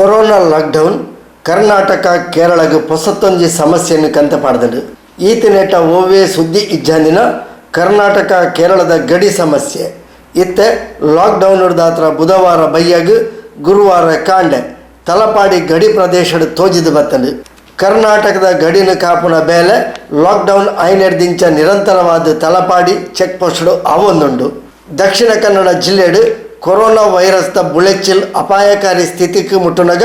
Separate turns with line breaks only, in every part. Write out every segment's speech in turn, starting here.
Corona lockdown Karnataka ಕೇರಳಗ್ ಪೊಸತ್ತೊಂಜಿ ಸಮಸ್ಯೆನ್ ಕಂತ ಪಾಡ್ದ್ಂಡ್. ಈತನೇಟ ಒವ್ವೇ ಸುದ್ದಿ ಇಜ್ಜಾಂದಿನ ಕರ್ನಾಟಕ ಕೇರಳದ ಗಡಿ ಸಮಸ್ಯೆ ಇತ್ತೆ ಲಾಕ್ಡೌನ್ ದಾತ್ರ ಬುಧವಾರ ಬಯ್ಯಗ್ ಗುರುವಾರ ಕಾಂಡೆ ತಲಪಾಡಿ ಗಡಿ ಪ್ರದೇಶಡ್ ತೋಜಿದ್ ಬತ್ತಂಡ್. ಕರ್ನಾಟಕದ ಗಡಿನ ಕಾಪುನ ಬೇಲೆ ಲಾಕ್ಡೌನ್ ಐನೆರ್ದಿಂಚ ನಿರಂತರವಾದ ತಲಪಾಡಿ ಚೆಕ್ ಪೋಸ್ಟ್ ಆವೊಂದುಂಡು. ದಕ್ಷಿಣ ಕನ್ನಡ ಜಿಲ್ಲೆಡ್ ಕೊರೋನಾ ವೈರಸ್ದ ಬುಳೆಚ್ಚಿಲ್ ಅಪಾಯಕಾರಿ ಸ್ಥಿತಿಕ್ ಮುಟ್ಟುನಗ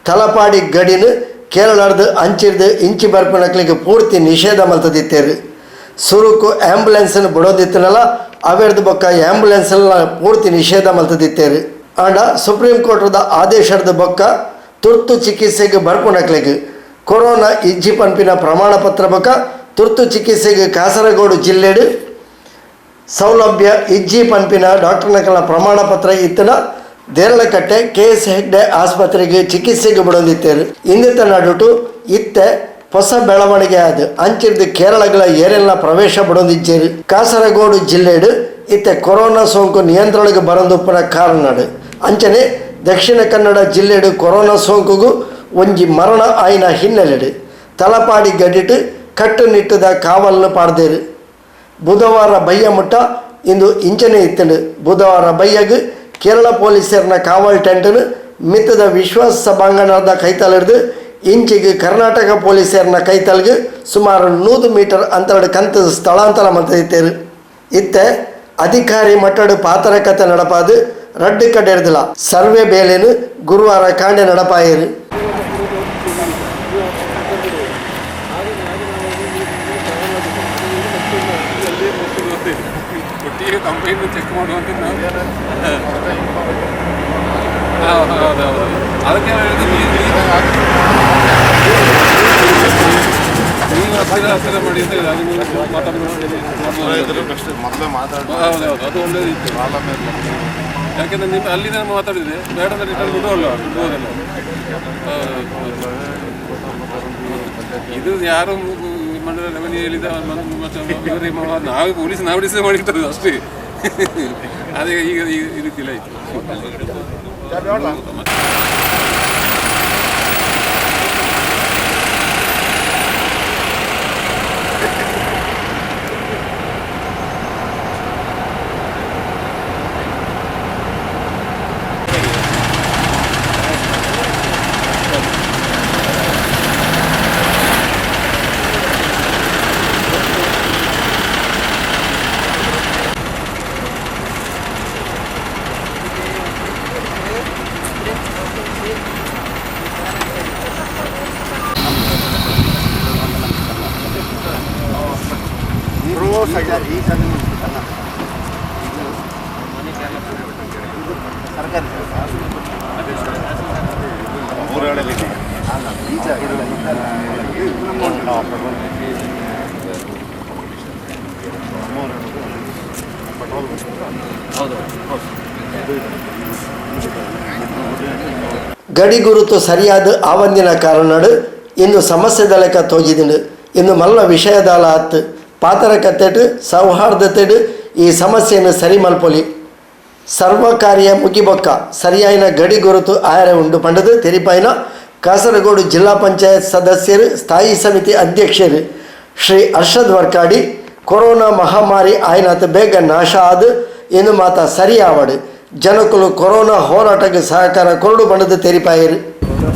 ತಲಪಾಡಿ ಗಡಿನ ಕೇರಳರ್ದ್ ಅಂಚಿರ್ದ್ ಇಂಚಿ ಬರ್ಪುನಕ್ಲೆಗ್ ಪೂರ್ತಿ ನಿಷೇಧ ಮಲ್ತದಿತ್ತೇರು. ಸುರುಕು ಆಂಬ್ಯುಲೆನ್ಸ್ ಬುಡೋದಿತ್ತನಲ ಅವೆರ್ದ್ ಬೊಕ್ಕ ಆಂಬ್ಯುಲೆನ್ಸ್ ಪೂರ್ತಿ ನಿಷೇಧ ಮಲ್ತದಿತ್ತೇರು. ಆಂಡ ಸುಪ್ರೀಂ ಕೋರ್ಟ್ದ ಆದೇಶದ ಬೊಕ್ಕ ತುರ್ತು ಚಿಕಿತ್ಸೆಗೆ ಬರ್ಪುನಕ್ಲೆಗ್ ಕೊರೋನಾ ಇಜ್ಜಿ ಪನ್ಪಿನ ಪ್ರಮಾಣ ಪತ್ರ ಬೊಕ್ಕ ತುರ್ತು ಚಿಕಿತ್ಸೆಗೆ ಕಾಸರಗೋಡು ಜಿಲ್ಲೆಡ್ ಸೌಲಭ್ಯ ಇಜ್ಜಿ ಪನ್ಪಿನ ಡಾಕ್ಟರ್ನಕಲ್ನ ಪ್ರಮಾಣ ಪತ್ರ ಇತ್ತನ ದೇರಳಕಟ್ಟೆ ಕೆ ಎಸ್ ಹೆಗ್ಡೆ ಆಸ್ಪತ್ರೆಗೆ ಚಿಕಿತ್ಸೆಗೆ ಬಿಡೊಂದಿತ್ತೇರು. ಇಂದಿತ ನಡುಟು ಇತ್ತೆ ಹೊಸ ಬೆಳವಣಿಗೆ ಆದ ಅಂಚಿರ್ದು ಕೇರಳಗಳ ಏರೆಲ್ಲ ಪ್ರವೇಶ ಬಿಡೊಂದಿಜ್ಜೇರು. ಕಾಸರಗೋಡು ಜಿಲ್ಲೆಡ್ ಇತ್ತೆ ಕೊರೋನಾ ಸೋಂಕು ನಿಯಂತ್ರಣಕ್ಕೆ ಬರಂದುಪ್ಪನ ಕಾರಣಡು ಅಂಚನೆ ದಕ್ಷಿಣ ಕನ್ನಡ ಜಿಲ್ಲೆಡ್ ಕೊರೋನಾ ಸೋಂಕುಗು ಒಂಜಿ ಮರಣ ಆಯಿನ ಹಿನ್ನೆಲೆಡ್ ತಲಪಾಡಿ ಗಡಿಟ್ ಕಟ್ಟುನಿಟ್ಟದ ಕಾವಲ್ನು ಪಾಡ್ದೇರು. ಬುಧವಾರ ಬಯ್ಯ ಮುಟ್ಟ ಇಂದು ಇಂಚನೆ ಇತ್ತಂಡು. ಬುಧವಾರ ಬಯ್ಯಗ್ ಕೇರಳ ಪೊಲೀಸರ್ನ ಕಾವಲ್ ಟೆಂಟ್ನು ಮಿತ್ತದ ವಿಶ್ವಾಸ ಸಭಾಂಗಣದ ಕೈತಲಿಡ್ದು ಇಂಚಿಗೆ ಕರ್ನಾಟಕ ಪೊಲೀಸರ್ನ ಕೈತಲ್ಗ್ ಸುಮಾರು 100 ಮೀಟರ್ ಅಂತರಡ್ ಕಂತ ಸ್ಥಳಾಂತರ ಮಲ್ತಿತ್ತೇರು. ಇತ್ತೆ ಅಧಿಕಾರಿ ಮಟ್ಟಡು ಪಾತರ ಕತೆ ನಡಪಾದು ರಡ್ಡು ಕಡೆರ್ದಿಲ್ಲ ಸರ್ವೆ ಬೇಲೆನು ಗುರುವಾರ ಕಾಂಡೆ ನಡಪಾಯರು.
ಒಟ್ಟಿಗೆ ಕಂಪ್ಲೇಂಟ್ ಚೆಕ್ ಮಾಡುವಂತ ನಾವು. ಹೌದು ಹೌದು ಹೌದು, ಅದಕ್ಕೆ ನಾನು ಹೇಳಿದ್ದು ನೀವು ಹತ್ತಿರ ಹತ್ತಿರ ಮಾಡಿ ಅಂತ ಹೇಳಿದೆ. ಅದು ನೀವು ಮಾತಾಡೋದು.
ಮೊದಲೇ ಮಾತಾಡಿ.
ಹೌದು ಹೌದು, ಅದು ಒಳ್ಳೇದಿತ್ತು. ಯಾಕೆಂದ್ರೆ ನಿಮ್ಮ ಅಲ್ಲಿ ನಾನು ಮಾತಾಡಿದೆ, ಬೇಡ ಅಂದ್ರೆ ರಿಟರ್ನ್ ಬಿಡುವಲ್ಲ, ಬಿಡ್ಬೋದಲ್ಲ. ಹೌದು, ಹೌದು. ಇದು ಯಾರು ಮಂಡಲ ರೆವೆನ್ಯೂ ಹೇಳಿದ ಮತ್ತೆ ಇವರಿಗೆ ನಾವು ಪೊಲೀಸ್ ನಾವು ಡಿಸೈಡ್ ಮಾಡಿರ್ತದೆ ಅಷ್ಟೇ. ಅದೇ ಈಗ ಈ ಈ ರೀತಿಯಲ್ಲಿ ಆಯ್ತು.
ಗಡಿ ಗುರುತು ಸರಿಯಾದ ಆವಂದಿನ ಕಾರಣಡು ಇಂದು ಸಮಸ್ಯೆದ ಲೆಕ್ಕ ತೋಜಿದಿಂಡು. ಇಂದು ಮಲ್ಲ ವಿಷಯದಾಲ ಆತ್ ಪಾತರ ಕತ್ತೆಟ್ ಸೌಹಾರ್ದತೆಡ್ ಈ ಸಮಸ್ಯೆಯನ್ನು ಸರಿ ಮಲ್ಪೊಲಿ. ಸರ್ವ ಕಾರ್ಯ ಮುಗಿಬೊಕ್ಕ ಸರಿಯಾಯಿನ ಗಡಿ ಗುರುತು ಆಯರೆ ಉಂಡು ಪಂಡದು ತೆರಿಪಾಯಿನ ಕಾಸರಗೋಡು ಜಿಲ್ಲಾ ಪಂಚಾಯತ್ ಸದಸ್ಯರು ಸ್ಥಾಯಿ ಸಮಿತಿ ಅಧ್ಯಕ್ಷರು ಶ್ರೀ ಅರ್ಷದ್ ವರ್ಕಾಡಿ ಕೊರೋನಾ ಮಹಾಮಾರಿ ಆಯ್ನಾತ ಬೇಗ ನಾಶ ಆದು ಎಂದು ಮಾತ ಸರಿಯಾವಡು ಜನಕುಲು ಕೊರೋನಾ ಹೋರಾಟಕ್ಕೆ ಸಹಕಾರ ಕೊರಡು ಪಂಡದು ತೆರಿಪಾಯರು.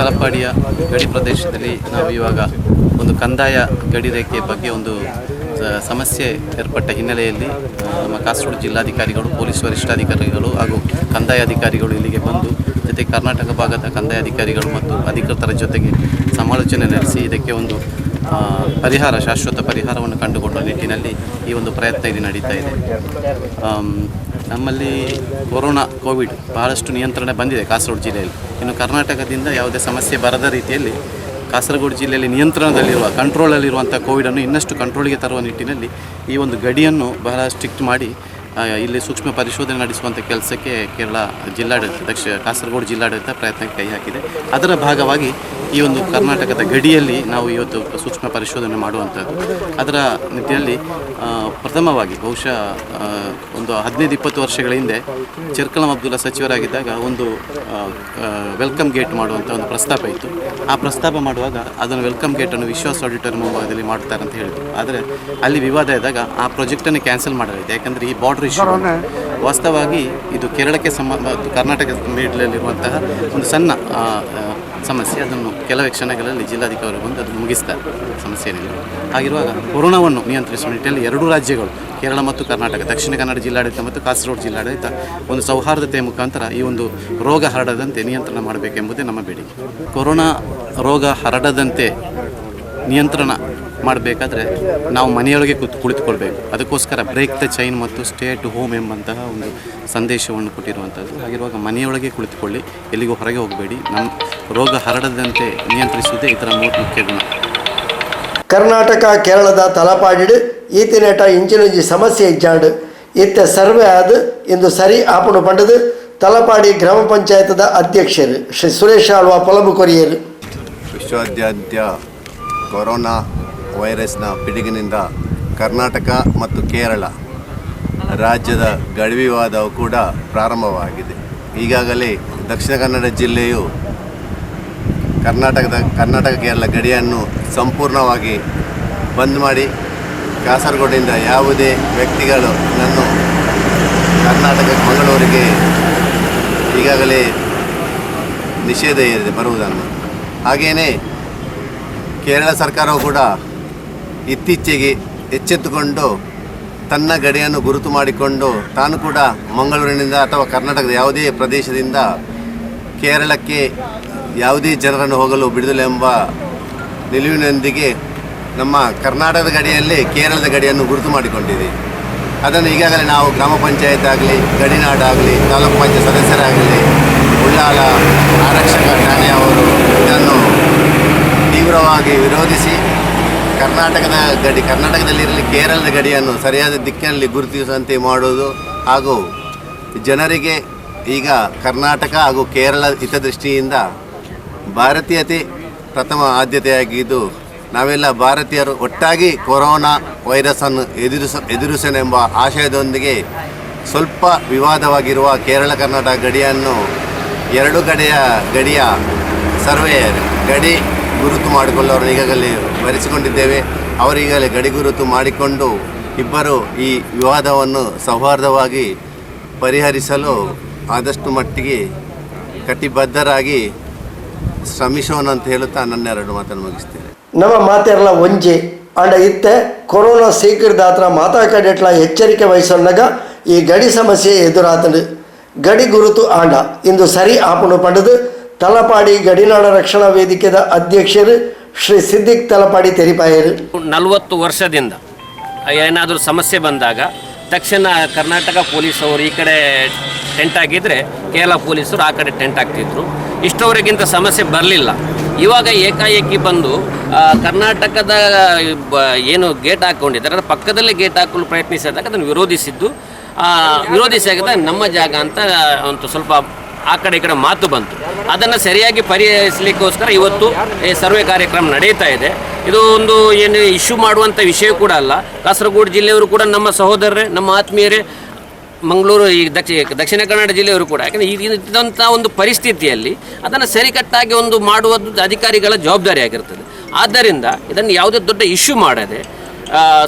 ತಲಪಾಡಿಯ ಗಡಿ ಪ್ರದೇಶದಲ್ಲಿ ನಾವು ಇವಾಗ ಒಂದು ಕಂದಾಯ ಗಡಿ ರೇಖೆಯ ಬಗ್ಗೆ ಒಂದು ಸಮಸ್ಯೆ ಏರ್ಪಟ್ಟ ಹಿನ್ನೆಲೆಯಲ್ಲಿ ನಮ್ಮ ಕಾಸರಗೋಡು ಜಿಲ್ಲಾಧಿಕಾರಿಗಳು, ಪೊಲೀಸ್ ವರಿಷ್ಠಾಧಿಕಾರಿಗಳು ಹಾಗೂ ಕಂದಾಯ ಅಧಿಕಾರಿಗಳು ಇಲ್ಲಿಗೆ ಬಂದು ಜೊತೆ ಕರ್ನಾಟಕ ಭಾಗದ ಕಂದಾಯ ಅಧಿಕಾರಿಗಳು ಮತ್ತು ಅಧಿಕೃತರ ಜೊತೆಗೆ ಸಮಾಲೋಚನೆ ನಡೆಸಿ ಇದಕ್ಕೆ ಒಂದು ಪರಿಹಾರ, ಶಾಶ್ವತ ಪರಿಹಾರವನ್ನು ಕಂಡುಕೊಳ್ಳುವ ನಿಟ್ಟಿನಲ್ಲಿ ಈ ಒಂದು ಪ್ರಯತ್ನ ಇಲ್ಲಿ ನಡೀತಾ ಇದೆ. ನಮ್ಮಲ್ಲಿ ಕೊರೋನಾ ಕೋವಿಡ್ ಬಹಳಷ್ಟು ನಿಯಂತ್ರಣ ಬಂದಿದೆ ಕಾಸರಗೋಡು ಜಿಲ್ಲೆಯಲ್ಲಿ. ಇನ್ನು ಕರ್ನಾಟಕದಿಂದ ಯಾವುದೇ ಸಮಸ್ಯೆ ಬರದ ರೀತಿಯಲ್ಲಿ ಕಾಸರಗೋಡು ಜಿಲ್ಲೆಯಲ್ಲಿ ನಿಯಂತ್ರಣದಲ್ಲಿರುವ, ಕಂಟ್ರೋಲಲ್ಲಿರುವಂಥ ಕೋವಿಡನ್ನು ಇನ್ನಷ್ಟು ಕಂಟ್ರೋಲಿಗೆ ತರುವ ನಿಟ್ಟಿನಲ್ಲಿ ಈ ಒಂದು ಗಡಿಯನ್ನು ಬಹಳ ಸ್ಟ್ರಿಕ್ಟ್ ಮಾಡಿ ಇಲ್ಲಿ ಸೂಕ್ಷ್ಮ ಪರಿಶೋಧನೆ ನಡೆಸುವಂಥ ಕೆಲಸಕ್ಕೆ ಕೇರಳ ಜಿಲ್ಲಾಡಳಿತ, ಕಾಸರಗೋಡು ಜಿಲ್ಲಾಡಳಿತ ಪ್ರಯತ್ನಕ್ಕೆ ಕೈ ಹಾಕಿದೆ. ಅದರ ಭಾಗವಾಗಿ ಈ ಒಂದು ಕರ್ನಾಟಕದ ಗಡಿಯಲ್ಲಿ ನಾವು ಇವತ್ತು ಸೂಕ್ಷ್ಮ ಪರಿಶೋಧನೆ ಮಾಡುವಂಥದ್ದು. ಅದರ ನಿಟ್ಟಿನಲ್ಲಿ ಪ್ರಥಮವಾಗಿ ಬಹುಶಃ ಒಂದು 15-20 ವರ್ಷಗಳ ಹಿಂದೆ ಚೆರ್ಕಲಂ ಅಬ್ದುಲ್ಲಾ ಸಚಿವರಾಗಿದ್ದಾಗ ಒಂದು welcome gate ಮಾಡುವಂಥ ಒಂದು ಪ್ರಸ್ತಾಪ ಇತ್ತು. ಆ ಪ್ರಸ್ತಾಪ ಮಾಡುವಾಗ ಅದನ್ನು welcome ಗೇಟನ್ನು ವಿಶ್ವಾಸ ಆಡಿಟೋರಿಯಂ ಮುಂಭಾಗದಲ್ಲಿ ಮಾಡ್ತಾರೆ ಅಂತ ಹೇಳಿದರು. ಆದರೆ ಅಲ್ಲಿ ವಿವಾದ ಇದ್ದಾಗ ಆ ಪ್ರಾಜೆಕ್ಟನ್ನು ಕ್ಯಾನ್ಸಲ್ ಮಾಡಲಾಯಿತು. ಯಾಕಂದರೆ ಈ ಬಾರ್ಡರ್ ಇಶ್ಯೂ ವಾಸ್ತವವಾಗಿ ಇದು ಕೇರಳಕ್ಕೆ ಸಂಬಂಧ ಮತ್ತು ಕರ್ನಾಟಕದ ಮಿಡ್ಲಲ್ಲಿರುವಂತಹ ಒಂದು ಸಣ್ಣ ಸಮಸ್ಯೆ. ಅದನ್ನು ಕೆಲವೇ ಕ್ಷಣಗಳಲ್ಲಿ ಜಿಲ್ಲಾಧಿಕಾರಿ ಬಂದು ಅದನ್ನು ಮುಗಿಸ್ತಾರೆ, ಸಮಸ್ಯೆ ಏನಿಲ್ಲ. ಹಾಗಿರುವಾಗ ಕೊರೋನಾವನ್ನು ನಿಯಂತ್ರಿಸುವ ನಿಟ್ಟಿನಲ್ಲಿ ಎರಡೂ ರಾಜ್ಯಗಳು, ಕೇರಳ ಮತ್ತು ಕರ್ನಾಟಕ, ದಕ್ಷಿಣ ಕನ್ನಡ ಜಿಲ್ಲಾಡಳಿತ ಮತ್ತು ಕಾಸರಗೋಡು ಜಿಲ್ಲಾಡಳಿತ ಒಂದು ಸೌಹಾರ್ದತೆಯ ಮುಖಾಂತರ ಈ ಒಂದು ರೋಗ ಹರಡದಂತೆ ನಿಯಂತ್ರಣ ಮಾಡಬೇಕೆಂಬುದೇ ನಮ್ಮ ಬೇಡಿಕೆ. ಕೊರೋನಾ ರೋಗ ಹರಡದಂತೆ ನಿಯಂತ್ರಣ ಮಾಡಬೇಕಾದ್ರೆ ನಾವು ಮನೆಯೊಳಗೆ ಕುಳಿತುಕೊಳ್ಬೇಕು. ಅದಕ್ಕೋಸ್ಕರ break the chain ಮತ್ತು stay at home ಎಂಬಂತಹ ಒಂದು ಸಂದೇಶವನ್ನು ಕೊಟ್ಟಿರುವಂಥದ್ದು. ಹಾಗಿರುವಾಗ ಮನೆಯೊಳಗೆ ಕುಳಿತುಕೊಳ್ಳಿ, ಎಲ್ಲಿಗೂ ಹೊರಗೆ ಹೋಗಬೇಡಿ. ನಮ್ಮ ರೋಗ ಹರಡದಂತೆ ನಿಯಂತ್ರಿಸುವುದೇ ಇದರ ಮುಖ್ಯ ಗುಣ.
ಕರ್ನಾಟಕ ಕೇರಳದ ತಲಪಾಡಿಡು ಈತಿನೇಟ ಇಂಚಿನೊಂಜಿ ಸಮಸ್ಯೆ ಇಜ್ಜಾಂಡ್. ಇತ್ತೆ ಸರ್ವೆ ಆದ್ ಇಂದು ಸರಿ ಆಪುಂಡು ಪಂಡದು ತಲಪಾಡಿ ಗ್ರಾಮ ಪಂಚಾಯತ್ದ ಅಧ್ಯಕ್ಷರು ಶ್ರೀ ಸುರೇಶ್ ಆಳ್ವ ಪೊಲಬು ಕೊರಿಯರು.
ವಿಶ್ವಾದ್ಯಂತ ಕೊರೋನಾ ವೈರಸ್ನ ಪಿಡುಗಿನಿಂದ ಕರ್ನಾಟಕ ಮತ್ತು ಕೇರಳ ರಾಜ್ಯದ ಗಡಿ ವಿವಾದವು ಕೂಡ ಪ್ರಾರಂಭವಾಗಿದೆ. ಈಗಾಗಲೇ ದಕ್ಷಿಣ ಕನ್ನಡ ಜಿಲ್ಲೆಯು ಕರ್ನಾಟಕ ಕೇರಳ ಗಡಿಯನ್ನು ಸಂಪೂರ್ಣವಾಗಿ ಬಂದ್ ಮಾಡಿ, ಕಾಸರಗೋಡಿಂದ ಯಾವುದೇ ವ್ಯಕ್ತಿಗಳು ನನ್ನು ಕರ್ನಾಟಕ ಮಂಗಳೂರಿಗೆ ಈಗಾಗಲೇ ನಿಷೇಧ ಇದೆ ಬರುವುದನ್ನು. ಹಾಗೆಯೇ ಕೇರಳ ಸರ್ಕಾರವು ಕೂಡ ಇತ್ತೀಚೆಗೆ ಎಚ್ಚೆತ್ತುಕೊಂಡು ತನ್ನ ಗಡಿಯನ್ನು ಗುರುತು ಮಾಡಿಕೊಂಡು, ತಾನು ಕೂಡ ಮಂಗಳೂರಿನಿಂದ ಅಥವಾ ಕರ್ನಾಟಕದ ಯಾವುದೇ ಪ್ರದೇಶದಿಂದ ಕೇರಳಕ್ಕೆ ಯಾವುದೇ ಜನರನ್ನು ಹೋಗಲು ಬಿಡುವುದಿಲ್ಲ ಎಂಬ ನಿಲುವಿನೊಂದಿಗೆ ನಮ್ಮ ಕರ್ನಾಟಕದ ಗಡಿಯಲ್ಲಿ ಕೇರಳದ ಗಡಿಯನ್ನು ಗುರುತು ಮಾಡಿಕೊಂಡಿದೆ. ಅದನ್ನು ಈಗಾಗಲೇ ನಾವು ಗ್ರಾಮ ಪಂಚಾಯತ್ ಆಗಲಿ, ಗಡಿನಾಡಾಗಲಿ, ತಾಲೂಕು ಪಂಚಾಯತ್ ಸದಸ್ಯರಾಗಲಿ, ಉಳ್ಳಾಲ ಆರಕ್ಷಕ ಠಾಣೆಯವರು ಇದನ್ನು ತೀವ್ರವಾಗಿ ವಿರೋಧಿಸಿ, ಕರ್ನಾಟಕದ ಗಡಿ ಕರ್ನಾಟಕದಲ್ಲಿರಲಿ, ಕೇರಳದ ಗಡಿಯನ್ನು ಸರಿಯಾದ ದಿಕ್ಕಿನಲ್ಲಿ ಗುರುತಿಸುವಂತೆ ಮಾಡುವುದು ಹಾಗೂ ಜನರಿಗೆ ಈಗ ಕರ್ನಾಟಕ ಹಾಗೂ ಕೇರಳ ಹಿತದೃಷ್ಟಿಯಿಂದ ಭಾರತೀಯತೆ ಪ್ರಥಮ ಆದ್ಯತೆಯಾಗಿದ್ದು, ನಾವೆಲ್ಲ ಭಾರತೀಯರು ಒಟ್ಟಾಗಿ ಕೊರೋನಾ ವೈರಸ್ಸನ್ನು ಎದುರಿಸನೆಂಬ ಆಶಯದೊಂದಿಗೆ ಸ್ವಲ್ಪ ವಿವಾದವಾಗಿರುವ ಕೇರಳ ಕರ್ನಾಟಕ ಗಡಿಯನ್ನು ಎರಡು ಕಡೆಯ ಗಡಿಯ ಸರ್ವೇಯರ್, ಗಡಿ ಗುರುತು ಮಾಡಿಕೊಳ್ಳೋರನ್ನು ಈಗಾಗಲೇ ವರಿಸಿಕೊಂಡಿದ್ದೇವೆ. ಅವರು ಈಗಾಗಲೇ ಗಡಿ ಗುರುತು ಮಾಡಿಕೊಂಡು ಇಬ್ಬರು ಈ ವಿವಾದವನ್ನು ಸೌಹಾರ್ದವಾಗಿ ಪರಿಹರಿಸಲು ಆದಷ್ಟು ಮಟ್ಟಿಗೆ ಕಟಿಬದ್ಧರಾಗಿ ಶ್ರಮಿಸೋಣ ಅಂತ ಹೇಳುತ್ತಾ ನನ್ನೆರಡು ಮಾತನ್ನು ಮುಗಿಸ್ತೇನೆ.
ನಮ್ಮ ಮಾತೆರ್ಲ ಒಂಜಿ ಆಂಡ ಇತ್ತೆ ಕೊರೋನಾ ಸೀಕಿರ್ದಾತ್ರ ಮಾತಾ ಕಡೆಟ್ಲ ಎಚ್ಚರಿಕೆ ವಹಿಸೊನ್ನಗ ಈ ಗಡಿ ಸಮಸ್ಯೆ ಎದುರಾತಂಡು. ಗಡಿ ಗುರುತು ಆಂಡ ಇಂದು ಸರಿ ಆಪುಂಡು ಪಂಡದು ತಲಪಾಡಿ ಗಡಿನಾಡ ರಕ್ಷಣಾ ವೇದಿಕೆದ ಅಧ್ಯಕ್ಷರು ಶ್ರೀ ಸಿದ್ದಿಕ್ ತಲಪಾಡಿ ತೆರಿಪಾಯರು.
40 ವರ್ಷದಿಂದ ಏನಾದರೂ ಸಮಸ್ಯೆ ಬಂದಾಗ ತಕ್ಷಣ ಕರ್ನಾಟಕ ಪೊಲೀಸ್ ಅವರು ಈ ಕಡೆ ಟೆಂಟ್ ಹಾಕಿದರೆ, ಕೇರಳ ಪೊಲೀಸರು ಆ ಕಡೆ ಟೆಂಟ್ ಹಾಕ್ತಿದ್ರು. ಇಷ್ಟವರೆಗಿಂತ ಸಮಸ್ಯೆ ಬರಲಿಲ್ಲ. ಇವಾಗ ಏಕಾಏಕಿ ಬಂದು ಕರ್ನಾಟಕದ ಏನು ಗೇಟ್ ಹಾಕ್ಕೊಂಡಿದ್ದಾರೆ, ಅದರ ಪಕ್ಕದಲ್ಲೇ ಗೇಟ್ ಹಾಕಲು ಪ್ರಯತ್ನಿಸಿದಾಗ ಅದನ್ನು ವಿರೋಧಿಸಿದ್ದು. ವಿರೋಧಿಸಿದಾಗ ನಮ್ಮ ಜಾಗ ಅಂತ ಒಂದು ಸ್ವಲ್ಪ ಆ ಕಡೆ ಈ ಕಡೆ ಮಾತು ಬಂತು. ಅದನ್ನು ಸರಿಯಾಗಿ ಪರಿಹರಿಸಲಿಕ್ಕೋಸ್ಕರ ಇವತ್ತು ಈ ಸರ್ವೆ ಕಾರ್ಯಕ್ರಮ ನಡೀತಾ ಇದೆ. ಇದು ಒಂದು ಏನು ಇಶ್ಯೂ ಮಾಡುವಂಥ ವಿಷಯ ಕೂಡ ಅಲ್ಲ. ಕಾಸರಗೋಡು ಜಿಲ್ಲೆಯವರು ಕೂಡ ನಮ್ಮ ಸಹೋದರರೇ, ನಮ್ಮ ಆತ್ಮೀಯರೇ. ಮಂಗಳೂರು, ಈ ದಕ್ಷಿಣ ಕನ್ನಡ ಜಿಲ್ಲೆಯವರು ಕೂಡ. ಯಾಕಂದರೆ ಇದ್ದಂಥ ಒಂದು ಪರಿಸ್ಥಿತಿಯಲ್ಲಿ ಅದನ್ನು ಸರಿಕಟ್ಟಾಗಿ ಒಂದು ಮಾಡುವುದು ಅಧಿಕಾರಿಗಳ ಜವಾಬ್ದಾರಿ ಆಗಿರ್ತದೆ. ಆದ್ದರಿಂದ ಇದನ್ನು ಯಾವುದೇ ದೊಡ್ಡ ಇಶ್ಯೂ ಮಾಡದೆ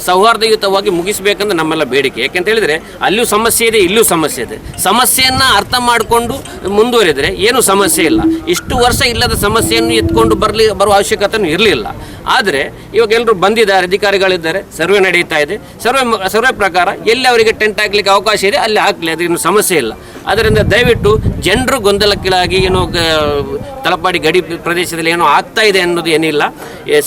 ಸೌಹಾರ್ದಯುತವಾಗಿ ಮುಗಿಸಬೇಕಂತ ನಮ್ಮೆಲ್ಲ ಬೇಡಿಕೆ. ಯಾಕೆಂತ ಹೇಳಿದರೆ, ಅಲ್ಲಿಯೂ ಸಮಸ್ಯೆ ಇದೆ, ಇಲ್ಲಿಯೂ ಸಮಸ್ಯೆ ಇದೆ. ಸಮಸ್ಯೆಯನ್ನು ಅರ್ಥ ಮಾಡಿಕೊಂಡು ಮುಂದುವರಿದರೆ ಏನೂ ಸಮಸ್ಯೆ ಇಲ್ಲ. ಇಷ್ಟು ವರ್ಷ ಇಲ್ಲದ ಸಮಸ್ಯೆಯನ್ನು ಎತ್ಕೊಂಡು ಬರುವ ಅವಶ್ಯಕತೆಯೂ ಇರಲಿಲ್ಲ. ಆದರೆ ಇವಾಗ ಎಲ್ಲರೂ ಬಂದಿದ್ದಾರೆ, ಅಧಿಕಾರಿಗಳಿದ್ದಾರೆ, ಸರ್ವೆ ನಡೀತಾ ಇದೆ. ಸರ್ವೆ ಸರ್ವೆ ಪ್ರಕಾರ ಎಲ್ಲಿ ಅವರಿಗೆ ಟೆಂಟ್ ಹಾಕ್ಲಿಕ್ಕೆ ಅವಕಾಶ ಇದೆ ಅಲ್ಲಿ ಹಾಕಲಿ, ಅದೇನು ಸಮಸ್ಯೆ ಇಲ್ಲ. ಅದರಿಂದ ದಯವಿಟ್ಟು ಜನರು ಗೊಂದಲಕ್ಕೀಡಾಗಿ ಏನೋ ತಲಪಾಡಿ ಗಡಿ ಪ್ರದೇಶದಲ್ಲಿ ಏನೋ ಆಗ್ತಾ ಇದೆ ಅನ್ನೋದು ಏನಿಲ್ಲ.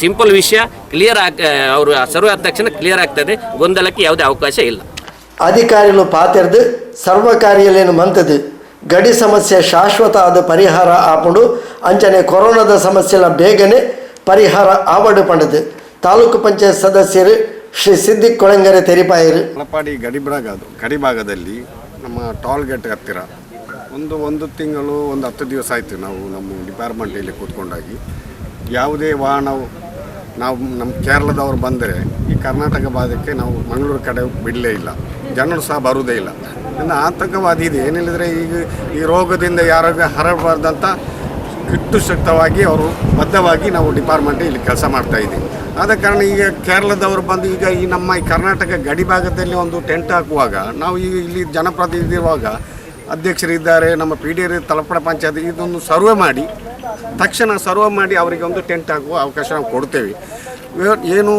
ಸಿಂಪಲ್ ವಿಷಯ, ಕ್ಲಿಯರ್ ಆಗ ಅವರು ಸರ್ವೆ ಆದ ತಕ್ಷಣ ಕ್ಲಿಯರ್ ಆಗ್ತದೆ. ಗೊಂದಲಕ್ಕೆ ಯಾವುದೇ ಅವಕಾಶ ಇಲ್ಲ.
ಅಧಿಕಾರಿಗಳು ಪಾತೆರ್ದು ಸರ್ವಕಾರ್ಯಲೇನು ಮಂತದು ಗಡಿ ಸಮಸ್ಯೆ ಶಾಶ್ವತ ಆದ ಪರಿಹಾರ ಆಪುಂಡು. ಅಂಚನೆ ಕೊರೋನಾದ ಸಮಸ್ಯೆಲ ಬೇಗನೆ ಪರಿಹಾರ ಆವಡು ಪಂಡದು ತಾಲೂಕು ಪಂಚಾಯತ್ ಸದಸ್ಯರು Shri Siddique Kolangere ತೆರಿಪಾಯರು.
ತಲಪಾಡಿ ಗಡಿಭಾಗದಲ್ಲಿ ನಮ್ಮ ಟೋಲ್ ಗೇಟ್ ಹತ್ತಿರ ಒಂದು ಒಂದು ತಿಂಗಳು ಒಂದು 10 ದಿವಸ ಆಯಿತು. ನಾವು ನಮ್ಮ ಡಿಪಾರ್ಟ್ಮೆಂಟಲ್ಲಿ ಕೂತ್ಕೊಂಡಾಗಿ ಯಾವುದೇ ವಾಹನವು ನಾವು ನಮ್ಮ ಕೇರಳದವರು ಬಂದರೆ ಈ ಕರ್ನಾಟಕ ಭಾಗಕ್ಕೆ ನಾವು ಮಂಗಳೂರು ಕಡೆ ಬಿಡಲೇ ಇಲ್ಲ. ಜನರು ಸಹ ಬರುವುದೇ ಇಲ್ಲ. ಇನ್ನು ಆತಂಕವಾದಿ ಇದೆ. ಏನಿಲ್ಲದ್ರೆ ಈಗ ಈ ರೋಗದಿಂದ ಯಾರಿಗೂ ಹರಡಬಾರ್ದಂತ ಕಿಟ್ಟು ಶಕ್ತವಾಗಿ ಅವರು ಬದ್ಧವಾಗಿ ನಾವು ಡಿಪಾರ್ಟ್ಮೆಂಟ್ ಇಲ್ಲಿ ಕೆಲಸ ಮಾಡ್ತಾ ಇದ್ದೀವಿ. ಆದ ಕಾರಣ ಈಗ ಕೇರಳದವರು ಬಂದು ಈಗ ಈ ನಮ್ಮ ಈ ಕರ್ನಾಟಕ ಗಡಿ ಭಾಗದಲ್ಲಿ ಒಂದು ಟೆಂಟ್ ಹಾಕುವಾಗ ನಾವು ಈಗ ಇಲ್ಲಿ ಜನಪ್ರತಿನಿಧಿ ಇರುವಾಗ ಅಧ್ಯಕ್ಷರಿದ್ದಾರೆ, ನಮ್ಮ ಪಿ ಡಿ ತಲಪಡ ಪಂಚಾಯತ್ ಇದೊಂದು ಸರ್ವೆ ಮಾಡಿ, ತಕ್ಷಣ ಸರ್ವೆ ಮಾಡಿ ಅವರಿಗೆ ಒಂದು ಟೆಂಟ್ ಹಾಕುವ ಅವಕಾಶ ನಾವು ಕೊಡ್ತೇವೆ. ಏನು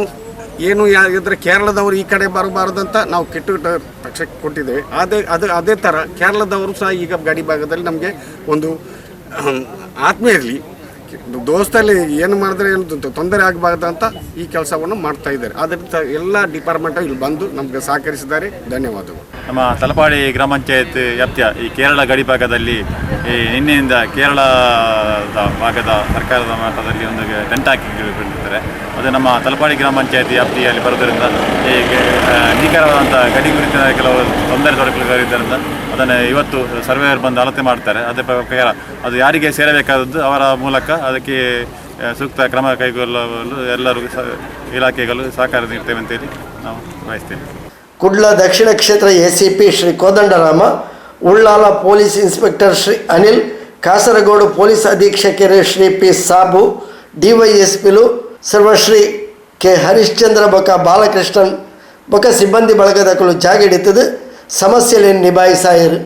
ಏನು ಇದ್ರೆ ಕೇರಳದವರು ಈ ಕಡೆ ಬರಬಾರ್ದಂತ ನಾವು ಕೆಟ್ಟು ಪಕ್ಷಕ್ಕೆ ಕೊಟ್ಟಿದ್ದೇವೆ. ಅದೇ ಅದೇ ಅದೇ ಥರ ಕೇರಳದವರು ಸಹ ಈಗ ಗಡಿ ಭಾಗದಲ್ಲಿ ನಮಗೆ ಒಂದು ಆತ್ಮೀಯ ಇರಲಿ, ದೋಸ್ತಲ್ಲಿ ಏನು ಮಾಡಿದ್ರೆ ಏನು ತೊಂದರೆ ಆಗಬಾರ್ದು ಅಂತ ಈ ಕೆಲಸವನ್ನು ಮಾಡ್ತಾ ಇದ್ದಾರೆ. ಆದ್ದರಿಂದ ಎಲ್ಲ ಡಿಪಾರ್ಟ್ಮೆಂಟು ಇಲ್ಲಿ ಬಂದು ನಮಗೆ ಸಹಕರಿಸಿದ್ದಾರೆ. ಧನ್ಯವಾದಗಳು.
ನಮ್ಮ ತಲಪಾಡಿ ಗ್ರಾಮ ಪಂಚಾಯತ್ ವ್ಯಾಪ್ತಿಯ ಈ ಕೇರಳ ಗಡಿ ಭಾಗದಲ್ಲಿ ಈ ನಿನ್ನೆಯಿಂದ ಕೇರಳದ ಭಾಗದ ಸರ್ಕಾರದ ಮಟ್ಟದಲ್ಲಿ ಒಂದು ಟೆಂಟ್ ಹಾಕಿಕೊಂಡಿರ್ತಾರೆ. ಅದು ನಮ್ಮ ತಲಪಾಡಿ ಗ್ರಾಮ ಪಂಚಾಯತ್ ವ್ಯಾಪ್ತಿಯಲ್ಲಿ ಬರೋದರಿಂದ ಈ ನಿಖರವಾದಂಥ ಗಡಿ ಕುರಿತಿನ ಕೆಲವು ತೊಂದರೆ ತೊಡಕುಗಳಿದ್ದರಿಂದ ಅದನ್ನು ಇವತ್ತು ಸರ್ವೇಯರ್ ಬಂದು ಅಳತೆ ಮಾಡ್ತಾರೆ. ಅದೇ ಪ್ರಕಾರ ಅದು ಯಾರಿಗೆ ಸೇರಬೇಕಾದದ್ದು ಅವರ ಮೂಲಕ ಅದಕ್ಕೆ ಸೂಕ್ತ ಕ್ರಮ ಕೈಗೊಳ್ಳಲು ಎಲ್ಲರೂ ಇಲಾಖೆಗಳು ಸಹಕಾರ ನೀಡ್ತೇವೆ ಅಂತೇಳಿ ನಾವು ಬಯಸ್ತೇವೆ.
ಕುಡ್ಲ ದಕ್ಷಿಣ ಕ್ಷೇತ್ರ ACP Shri Kodandarama, Ullal police inspector Shri Anil, Kasaragod police ಅಧೀಕ್ಷಕರು ಶ್ರೀ ಪಿ ಸಾಬು, ಡಿವೈಎಸ್ಪಿಲು ಸರ್ವಶ್ರೀ ಕೆ ಹರಿಶ್ಚಂದ್ರ ಬೊಕ ಬಾಲಕೃಷ್ಣನ್ ಬೊಕ ಸಿಬ್ಬಂದಿ ಬಳಗದಕುಲು ಜಾಗೆಡಿತ್ತದು ಸಮಸ್ಯೆಗಳನ್ನು ನಿಭಾಯಿಸಾಯರು.